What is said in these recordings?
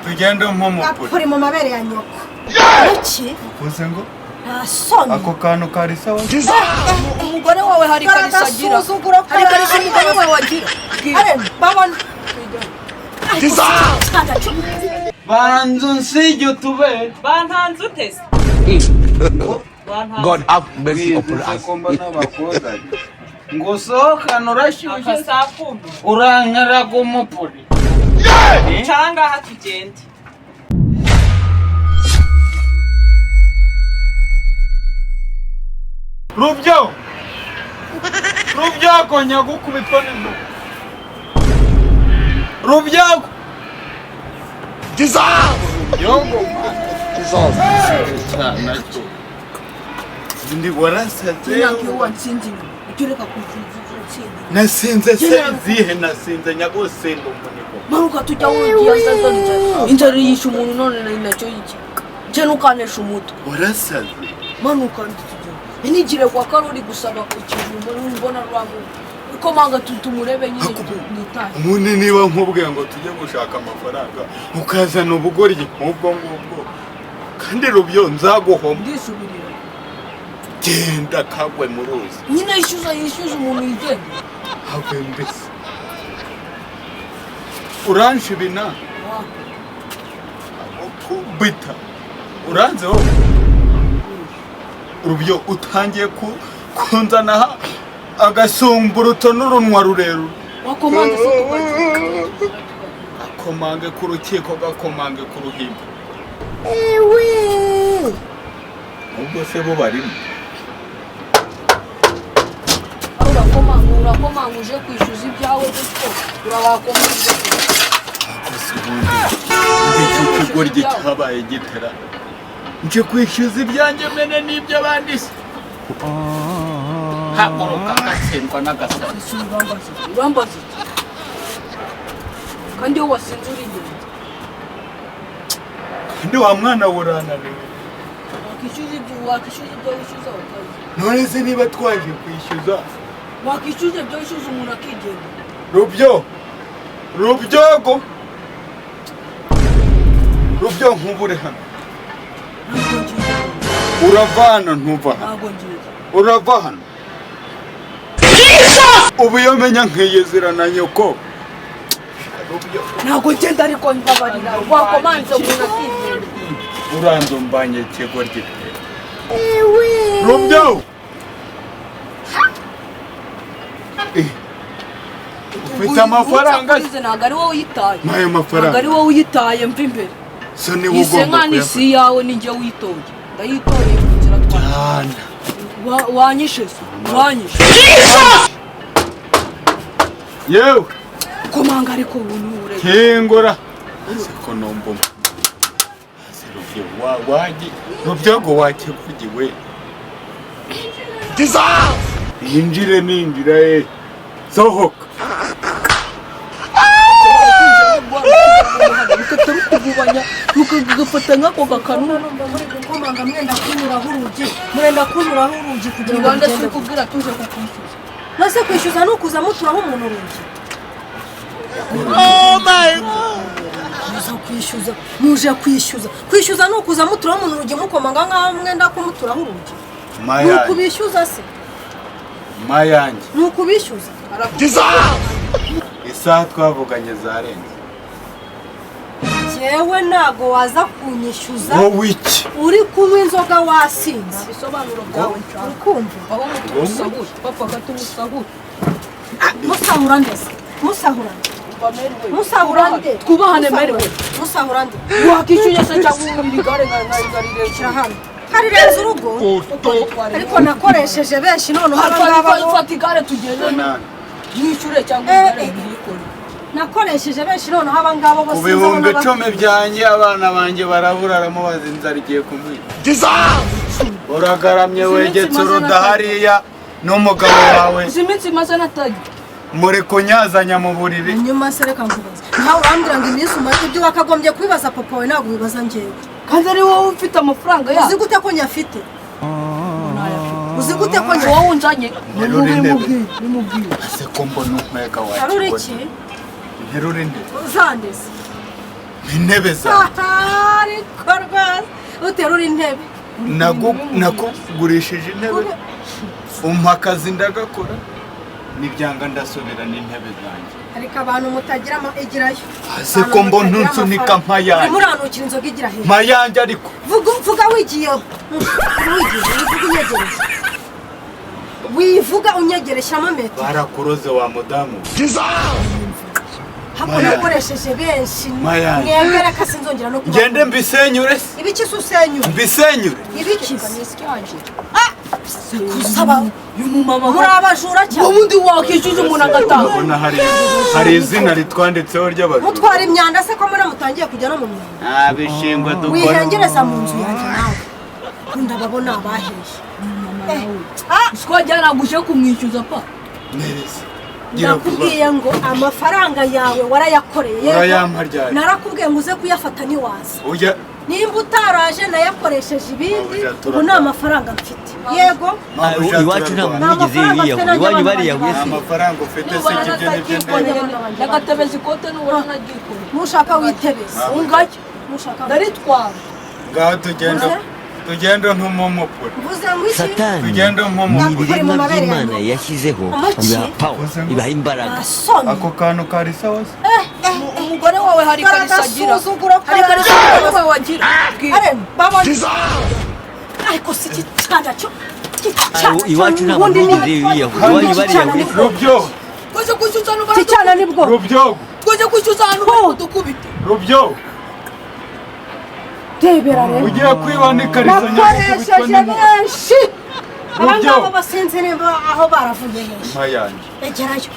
Tugende mpumupure. Gapuri mu mabere ya nyoko. Iki? Uvuze ngo Nta soni. Ako kantu kari sawa. Umugore wawe hari ikariso agira? Agasuzuguro. Hari ikariso umugore wawe agira? Are babona. Banza unsige utubere. Bantanze uteze, bantanze. God have mercy upon Wize us. ko mbona bakuzanye ngo usohokane urashyushye. Akasakumi. Urankaraga umupuri. Cangaha tugende. Rubyo, rubyago, nyagukubitwa n'inkuba, rubyago. Rubyogo. Jesus. Nacyo ndi warasaze. Imyaka iyo watsinze inyuma, ujye ureka kutsinda. Nasinze se zihe? Nasinze nyagusinda umunigo. Manuka tujya wugiye inzara, inzara yishe umuntu none nari nacyo iki nje, ntukanesha umutwe. Warasaze. Manuka tujya nigire kwa Karori gusaba ikijumba, mbona rwangu ikomanga tumurebe nyine nitahe. Ubundi niba nkubwiye ngo tujye gushaka amafaranga, ukazana ubugoryi nk'ubwo ngubwo, kandi rubyo nzaguhoma. Ndisubirira. Genda kagwe mu ruzi. Nyine yishyuza, yishyuza umuntu yigenda. Have mbese, uranshibina kubita uranze wowe rubyo, utangiye kunzanaha agasumburuto n'urunwa rurerure. Wakomanze se tukagira? Gakomange ku rukiko, gakomange ku ruhimbi, ubwo se bo barimo. Aho urakomanga, urakomanga uje kwishyuza ibyawe gutyo, urabakomanze. Gusa ubundi iki kigoryi cyabaye gitera nje kwishyuza ibyanjye mene n'iby'abandi se? Haguruka, gatsindwa n'agasani. Ese urambaza iki? Urambaza iki kandi iyo wasinze uri ingenzi? Kandi wa mwana we urananiwe. Wakishyuza ibyo wishyuza ukazi. None se niba twaje kwishyuza? Wakishyuza ibyo wishyuza umuntu akigenda. Rubyo, rubyogo, rubyo, nkubure hano. Ntabwo ngiye. Urava hano, ntuva hano. Ntabwo ngiye. Urava hano ubu, iyo menya nkiyizira na nyoko, rubyo. Ntabwo ngenda, ariko mbabarira, wakomanze umuntu akigenda. Uranze umbanye ikigoryi pe, rubyo. Eh, ufite amafaranga? Unsakurize, ntabwo ari wowe uyitaye. N'ayo Ntabwo mafaranga ari wowe uyitaye, mva imbere. So niba Ise ugomba nka ni kuyafata. si yawe, ni njye witoye, ndayitoreye mu nzira twaje. Cyane. Wanyishe se, wanyishe? Yewe. Komanga ariko ubu nture. Kingura siko nomba hasi, rubyo wa waji rubyogo wakikugiwe. Yinjire, ninjira, eh, sohoka. Rukata rukugubanya, rukagafata nk'ako gakanu. Numva muri gukomanga mwenda kunyuraho urugi, murenda kunyuraho urugi kugira ngo Rwanda si bigende. kubwira tuje kukwishyuza. Nase kwishyuza ni ukuza muturaho umuntu urugi? Muza kwishyuza, muje kwishyuza, kwishyuza ni ukuza muturaho umuntu urugi, mukomanga nk'aho mwenda kumuturaho urugi? Ni Mayange. ukubishyuza se? Mayange. Ni ukubishyuza. Isaha twavuganye zarenze. Jewe ntago waza kunyishyuza. Wowe iki? Uri kunywa inzoga wasinze. Ibisobanuro byawe nshaka. Ukumva? Aho mutumusahura papa katumusahura. Musahura ndetse musahura nde? Musahura nde? Twubahane mere we. Musahura nde? Wakishyuye se cyangwa uri igare nka igare? Shyira hano, harirenze urugo, ariko nakoresheje benshi, noneho aba ngaba bo. Fata igare tugende. Nani? Mwishyure cyangwa Eh, igare eh. mwikore. Nakoresheje benshi, noneho aba ngabo bo Ku sinzi bihumbi aho 10 byanjye abana banjye barabura, aramubaza, inzara igiye kumwica, uragaramye wegetse uruda hariya n'umugabo wawe. Izi minsi maze natajya. Muri kunyazanya mu buriri. Nyuma se reka nkubaze, nkawe urambwira ngo iminsi umaze, ibyo wakagombye kubibaza papa wawe, ntabwo ubibaza njyewe. Kandi ari wowe ufite amafaranga Uzi yayo. gute ko nyafite? Uzi gute ko nyafite? Wowe unzanye. Nterura intebe. Nimubwire. Ese ko mbona umwega wa Nterura kigoryi? iki? Nterura intebe. Uzandeze. Intebe zanjye. Ariko rwose uterura intebe. Nakugurishije intebe, umpa akazi ndagakora, nibyanga ndasubira n'intebe zanjye. Ariko abantu mutagira igirayo. Ase ko mbona unsunika mpa yanjye. Urimo uranukira inzoga igira hejuru. Mpa yanjye ariko. Vuga wigiyeho. Wigiye, wivuga unyegereje. Wivuga unyegere, shyiramo metero. Barakuroze wa mudamu. Hako nakoresheje benshi. Mwemere ko sinzongera no kuba. Ngende mbisenyure se. Ibiki se usenyure? Mbisenyure. Ibiki se? Kusaba muri abajura cyane. Ubundi wakishyuza umuntu agatanga. Ubona hari izina ritwanditseho ry'abajura. Mutwara imyanda se ko muri mutangiye kujya no mu myanda. Abishingwe dukora. Wihengereza mu nzu yanjye nawe. Ndababona abaheje. Twajyana guje kumwishyuza pa. Neza. Nakubwiye ngo amafaranga yawe warayakoreye. Urayampa ryari? Narakubwiye ngo uze kuyafata niwaza. Nimba utaraje nayakoresheje ibindi, ubu ni amafaranga mfite. Yego. Iwacu nta muntu wigeze yiyahura, iwanyu bariyahuye se? Amafaranga ufite se ibyo nibyo ndeba. Nagatebeza ikote n'ubona nagikora. Nushaka witebeze. Ungajye. Nushaka. Ndaritwara. Ngaho tugenda. Tugenda ntumumupure. Satani ni ibiremwa by'Imana yashyizeho ibaha power, ibaha imbaraga. Ako kantu kari sawa se? Umugore wawe hari karisa agira. Hari karisa umugore wawe agira. Ariko si igitanda cyo. Iwacu nta muntu wigeze yiyahura, iwanyu bariyahuye se? Rubyo. Twese kwishyuza hano Kicyana nibwo. Rubyo. Twese kwishyuza hano baradukubita. Rubyo. Rebera rero. Ugiye kwiba n'ikariso nakoresheje benshi. Abangaba basinze nimba aho baravuye henshi. Mpa yanjye. Egerayo.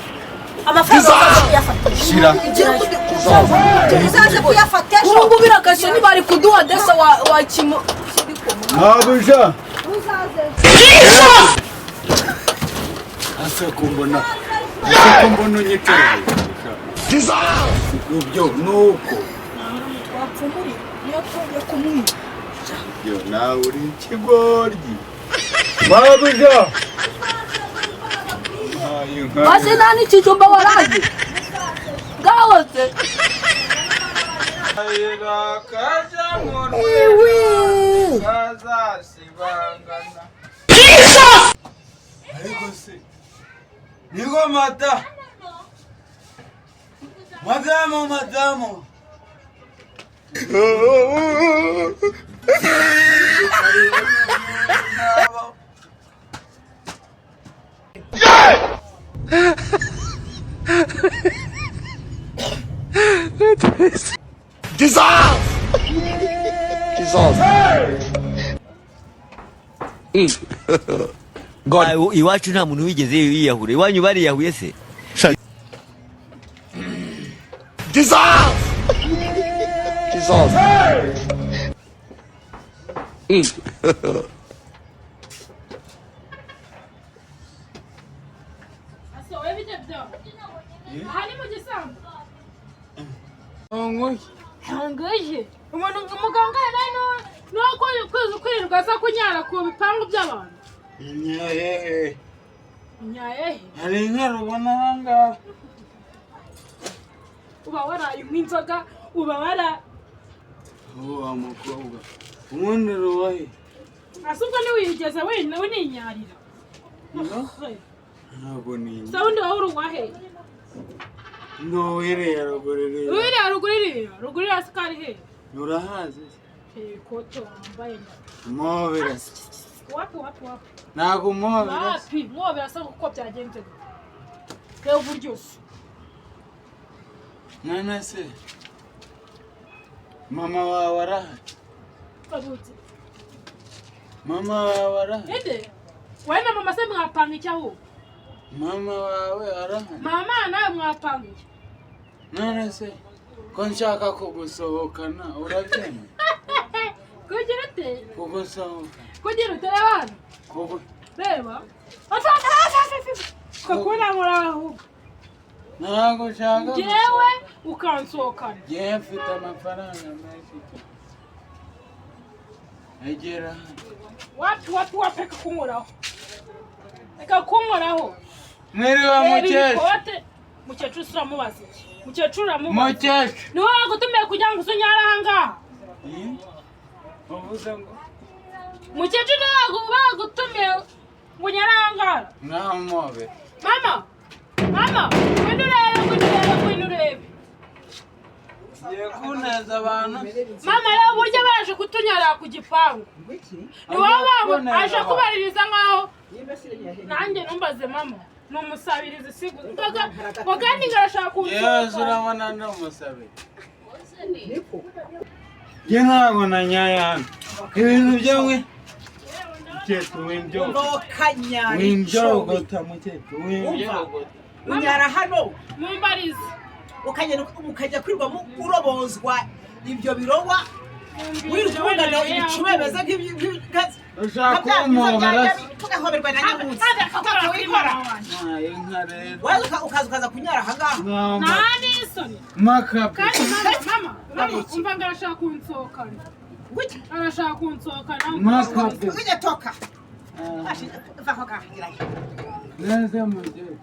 Amafaranga uzaze kuyafata. Shira. Uzaze kuyafata ejo. Ubu ngubu birakashe ntibari kuduha desa wa kimo. Mabuja. Ase kumbona. Ase kumbona unyicareye. Rubyo nuko. Twapfumurira. Niyo twongeye kumwica. Yo nawe uri ikigoryi. Mabuja. Basi nta n'ikijumba waraye. Bwahose. Ariko se niko mata. Madamu, madamu. Jesus! Jesus! God. Iwacu nta muntu wigeze yiyahura, iwanyu bariyahuye se? Jesus! Jesus! Ntangoye umuntu umuganga nuko kwirirwa aza kunyara ku bipangu by'abantu. Nyayehe. Nyayehe. Hari inka rubona ahangaha. Uba waraye unywa inzoga, uba wara Uwo mukobwa ubundi rubahe. Ase ubwo ntiwigeze wininyarira. Ntabwo ninya. Se wundi wowe uruwahe? No wiriya ruguru iriya. Wiriya ruguru iriya? Ruguru iriya se kari he? Urahazi se? Ikote wambaye. Mobera se. Wapi wapi wapi? Ntabwo mobera se. Wapi mobera se kuko byagenze gute? Reba uburyo se. None se mama wawe arahari? Babuze. Mama wawe arahari? Ende? Wowe na mama se mwapanga iki ahubwo? Mama wawe arahari? Mama nawe mwapanga iki? None se ko nshaka kugusohokana urabyemera? Kugira ute? Kugusohokana. Kugira ute? Reba hano. Reba. Kukunamura ahubwo. Ntabwo nshaka. Njyewe ukansohokana. Njyewe mfite amafaranga menshi cyane. Egera hano. Wapi wapi wapi reka kunkoraho. Reka kunkoraho. Mwiriwe mukecuru. Mukecuru uramubaza iki? Mukecuru uramubaza. Mukecuru. Ni wowe wagutumiye kugira ngo usunyare ahangaha? Uvuze ngo? Mukecuru, ni wowe bagutumiye ngo unyare ahangaha? Nkamubi. Mama, mama, ngwino urebe, ngwino urebe, ngwino urebe. Ngiye kuneza abantu. Mama, reba uburyo baje kutunyarira ku gipangu. Ni wowe wabo aje kubaririza nkaho nanjye numbaze. Mama, ni umusabirizi si gusa ngo kandi ngo arashaka Yewe, kunsohoka. Urabona ndi umusabe? Njye ntabwo nanyaye hano ibintu byamwe. Mukecuru, wimbyogota. Nokanyara. Wimbyogota, mukecuru, wimbyogota. Unyara hano. Mumbarize. Ukagenda ukajya kwirwamo urobozwa ibyo birowa, wirirwa ubona ibicuma bimeze nk'iby'ingazi. Ushaka kumpobera se? Tugahoberwa na nyamunsi. Akakora kuri mama wanjye. Nta inka rero. Waza ukaza kunyara ahangaha. Nta n'isoni. Makapi. Kandi mama, mama, mama, umva ngo arashaka kunsohokana. Arashaka kunsohokana. Makapi. Ujya toka vaho gahirayo. Neze, mukecuru.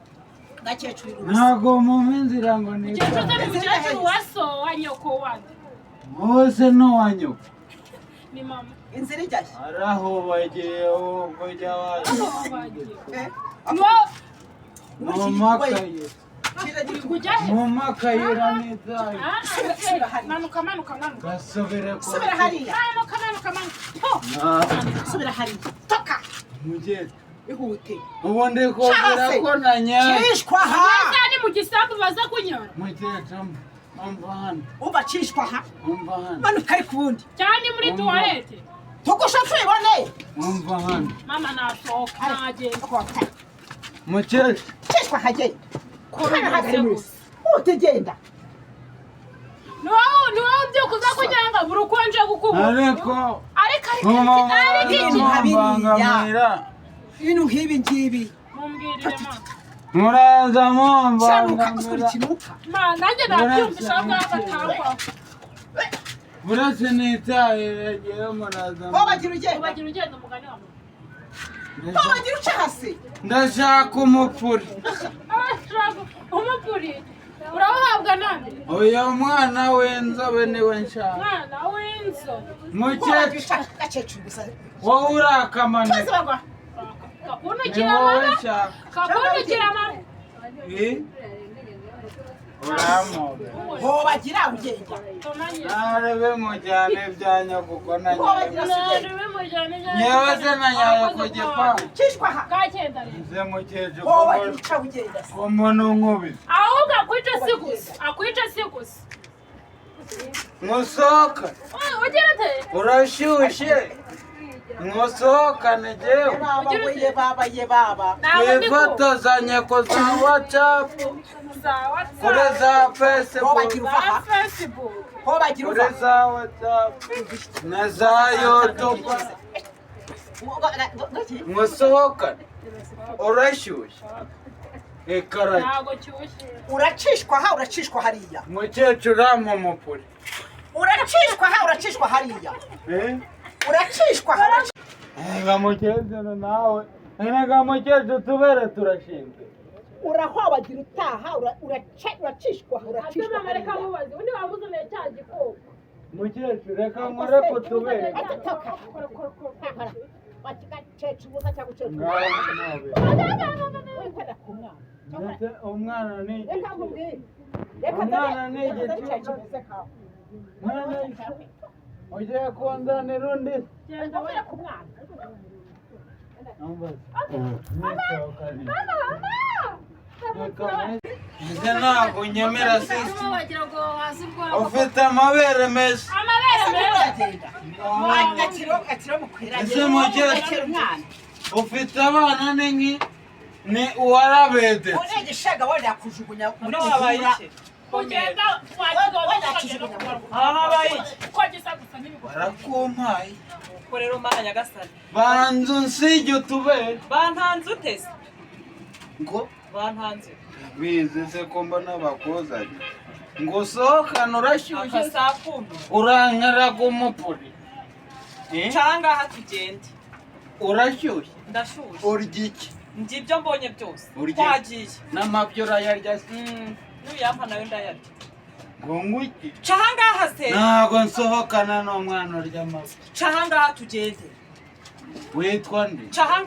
Gakecuru. Ntabwo mumpa inzira ngo Mukecuru, nitware. ni mukecuru wa so wa nyoko wande? Wowe se n'uwa nyoko? Ni mama. Inzira ijyayo. Arahubagiye ubwo ujya waza. Aho bagiye? Mu makayira. Kujya he? Mu makayira n'itayi. Ah, manuka, manuka, manuka. Gasubire kwa Subira hariya. Manuka, manuka, manuka. Ho! Subira hariya, toka. Mukecuru. Ihute. Ubu ndi kubwira ko nanyaye. Cishwa ha. Mbese ni mu gisambu baza kunyara? Mukecuru, umva hano. Umva, cishwa ha. Umva hano. Manuka ariko ubundi. Cyane ni muri tuwarete. Tugusha tuyibone. Umva hano. Mama, nasohoka, nagenda. Mukecuru. Cishwa hagenda. Kora umeze gusa. Utegenda. Ni wowe ubyuka uza kunyanga buri uko nje gukubura. Ariko Ariko, ariko, ariko iki? mumbangamira. Ibintu nk'ibi ngibi. Mumbwirire, mama. Muraza Shanuka usura mumbangamira. ikinuka. Ma, nanjye nabyumvisha aho ngaho batangwa. Uretse n'itahire ngewe muraza. Ho bagira ugenda. Ubagira ugenda, umugani wa mama. Ho bagira uca hasi. Ndashaka umupuri. Arashaka umupuri, urawuhabwa nande? Uyu mwana w'inzobe niwe nshaka. Mwana w'inzobe. Mukecuru. Gakecuru gusa. Wowe urakamanika. Twese Ni Kakunukira wowe mama. nshaka. Kakunukira mama. Eh? Uramobera. Ho bagira ugenda. Tumanye. Narebe mujyane ibyanyu kuko nanyaye. Narebe mujyane ibyanyu. Nyewe se nanyaye ku gipangu. Cishwa ha. Kakenda rero. Nze, mukecuru. Ho bagira uca ugenda. Ko mbona unkubise. Ahubwo akwice si gusa, akwice si gusa. Musohoka. Ugira ute? Urashyushye, musohokane jyewe. Baba we, ye baba, ye baba. Ntabwo ndi ku Twifotozanye ku za WhatsApp, za kuri WhatsApp, za Ho Facebook, bagira uva za ha. Facebook. Ho bagira kuri uva. za WhatsApp na za YouTube. Musohokane, urashyushye ikarage. Ntabwo cyushye. Uracishwa ha, uracishwa hariya. Mukecuru, ampa umupuri. Uracishwa ha, uracishwa hariya. Eh? Uracishwa ha. Erega mukecuru nawe, erega mukecuru, tubere turashinzwe. Urahobagira utaha, uracishwa, Ate uracishwa mama, reka hariya. mubaze undi wamuzaniye cya gikoko. Mukecuru, reka nkore ku tubere. Toka. Ngaho nawe. Wikorera ku mwana. Ndetse umwana ni Reka igiti. nkubwire, reka. Umwana ni Reka igicucu. kimeze nkawe. Mwana, ugiye kunzanira undi? Genda we. Wikorera ku mwana. Nisohokane. Mama, mama. Ese ntabwo unyemera, sisi? Wagira ngo wazi ubwoba. Ufite amabere meza. Amabere meza. Uragenda agakiro, agakiro mukwiranye. Ese mukecuru. Gakira umwana. Ufite abana ni nki ni uwarabedetse. Unegeshaga wenda yakujugunya muri Hano habaye ruhurura. iki? Kugenda. Wenda yakujugunya muri ruhurura. Aha habaye iki? Uko gisa gusa n'ibigori. Barakumpaye. Ubwo rero Mana nyagasani. Banza unsige utubere. Bantanze uteze. Ngo? Bantanze. Bizi se ko mbona bakuzanye ngo usohokane, urashyushye? Akasakumi. Urankaraga umupuri. Eh? Cangaha tugende. Urashyushye. Ndashyushye. Urya iki? Njye ibyo mbonye byose. Urya. Twagiye. N'amabyo urayarya se? Mm. Nuyampa nayo ndayarya. Ngo ngwiki? Ca ahangaha se. Ntabwo nsohokana n'umwana urya amafi. Ca ahangaha tugende. Witwa nde? Ca ahangaha.